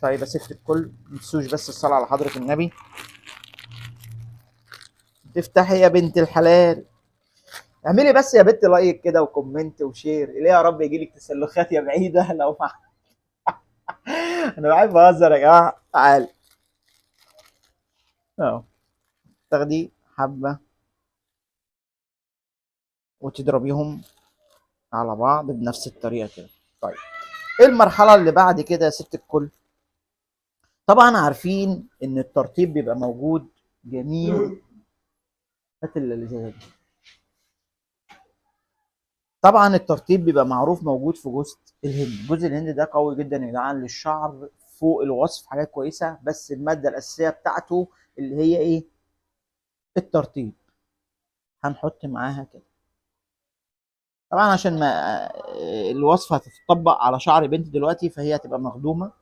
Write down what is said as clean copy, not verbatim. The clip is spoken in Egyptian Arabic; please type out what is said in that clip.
طيب يا ست الكل، ما تنسوش بس الصلاة على حضره النبي. تفتحي يا بنت الحلال، اعملي بس يا بنت like كده و comment و share. ليه يا رب يجيلك تسلخات يا بعيدة لو ما انا بحب اهزر يا جماعة. تعالي اهو، تاخدي حبه وتضربيهم على بعض بنفس الطريقة كده. طيب ايه المرحلة اللي بعد كده يا ست الكل؟ طبعا عارفين ان الترطيب بيبقى موجود. جميل، هات الازازه دي. طبعا الترطيب بيبقى معروف موجود في جوز الهند. جوز الهند ده قوي جدا يا جدعان للشعر فوق الوصف، حاجات كويسة، بس المادة الاساسية بتاعته اللي هي ايه؟ الترطيب. هنحط معاها كده طبعا عشان ما الوصفة هتتطبق على شعر بنت دلوقتي، فهي هتبقى مخدومة.